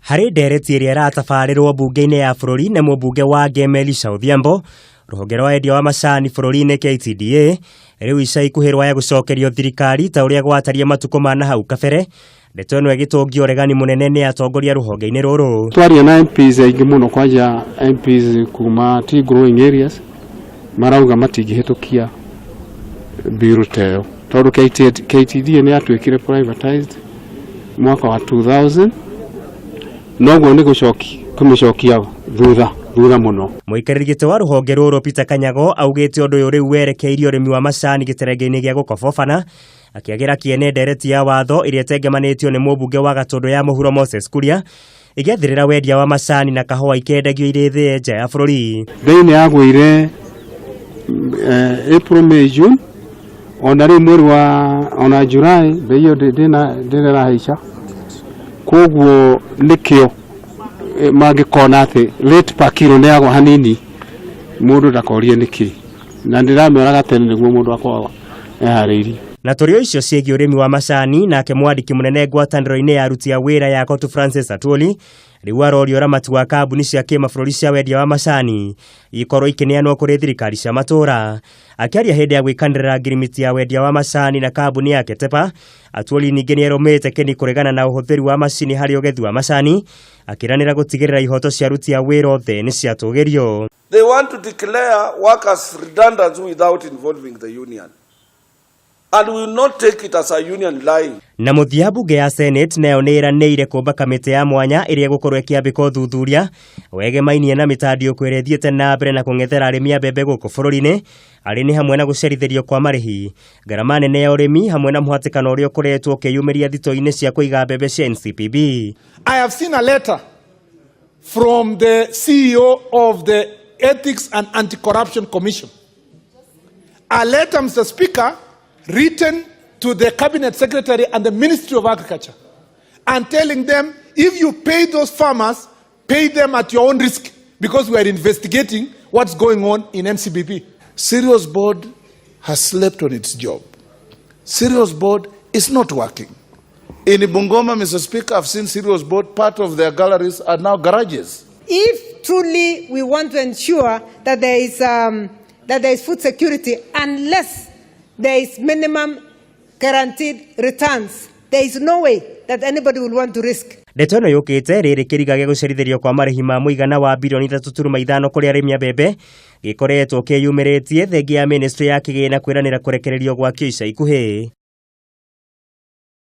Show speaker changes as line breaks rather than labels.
Harĩ ndereti ĩrĩa ĩratabarĩrwo mbunge-inĩ ya bũrũri nĩ mũmbunge wa Ngema Elisha Odhiambo, rũhonge rwa wendia wa macani bũrũri-inĩ KTDA rĩu ica ikuhĩ rwaya gũcokerio thirikari ta ũrĩa gwatariĩ matukũ ma nahau kabere. Ndeto ĩno ĩgĩtũngio ũregani mũnene nĩ atongoria rũhonge-inĩ rũrũ.
Twaria na MPs aingĩ mũno, kwanja MPs kuma tea growing areas, marauga matingĩhĩtũkia bill ta ĩyo tondũ KTDA nĩ yatuĩkire privatized mwaka wa 2000, noguo nĩ gũcoki kũmĩcokia thutha thutha mũno.
Mũikarĩri gĩtĩ wa rũhonge rũrũ Peter Kanyago augĩte ũndũ ũyũ rĩu werekeirie ũrĩmi wa macani gĩterenge-inĩ gĩa gũkobobana, akĩagĩra kĩene ndereti ya watho ĩrĩa ĩtengemanĩtio nĩ mũmbunge wa Gatũndũ ya Mũhuro Moses Kuria, ĩgĩathĩrĩra wendia wa macani na kahũa ikendagio irĩ thĩĩ nja ya bũrũri.
Bei nĩ yagũire April, May, June, ona rĩu mweri wa ona July bei ĩyo ndĩna ĩrahaica. Koguo nĩkĩo mangĩkona atĩ rate per kilo nĩ yagwa hanini, mũndũ ndakorie nĩkĩ, na ndĩrameraga tene nĩguo mũndũ akorwo eharĩirie.
Na tũrĩ o icio ciĩgiĩ ũrĩmi wa macani, nake mwandĩki mũnene ngwatanĩro-inĩ ya aruti a wĩra ya Kotu Francis Atwoli rĩu aroria ũramati wa kambuni cia kĩmabũrũri cia wendia wa macani ikorwo ikĩneanwo kũrĩ thirikari cia matũũra. Akĩaria hĩndĩ ya gwĩkanĩrĩra ngirimiti ya wendia wa macani na kambuni ya Ketepa, Atwoli ningĩ nĩerũmĩte kĩni kũregana na ũhũthĩri wa macini harĩ ũgethi wa macani, akĩranĩra gũtigĩrĩra ihoto cia aruti a wĩra othe nĩ ciatũgĩrio.
They want to declare workers redundant without involving the union. And we will not take it as a union lying.
Na mũthia, mbunge ya Senate nayo nĩ ĩranĩire kũmba kamĩtĩ ya mwanya ĩrĩa ĩgũkorwo ĩkĩambĩka ũthuthuria wegemainie na mĩtandiũko ĩrĩa ĩthiĩte na mbere na kũng'ethera arĩmi a mbembe gũkũ bũrũri-inĩ, arĩ nĩ hamwe na gũcerithĩrio kwa marĩhi, ngarama nene ya ũrĩmi, hamwe na mũhatĩkano ũrĩa ũkoretwo ũkĩyumĩria thito-inĩ cia kũiga mbembe cia NCPB.
I have seen a letter from the CEO of the Ethics and Anti-Corruption Commission. A letter, Mr. Speaker, written to the Cabinet Secretary and the Ministry of Agriculture and telling them, if you pay those farmers, pay them at your own risk because we are investigating what's going on in NCBP.
Cereals Board has slept on its job. Cereals Board is not working.
In Bungoma, Mr. Speaker, I've seen Cereals Board, part of their galleries are now garages.
If truly we want to ensure that there is food security, unless there is minimum guaranteed returns, there is no way that anybody will want to risk.
Ndeto ĩno yũkĩte rĩrĩ kĩriga gĩa gũcerithĩrio kwa marĩhi ma mũigana wa birioni 3.5 kũrĩ arĩmi a mbembe gĩkoretwo kĩyumĩrĩtie, thengia ya ministry ya kĩgĩna kwĩranĩra kũrekererio gwakĩo ica ikuhĩ.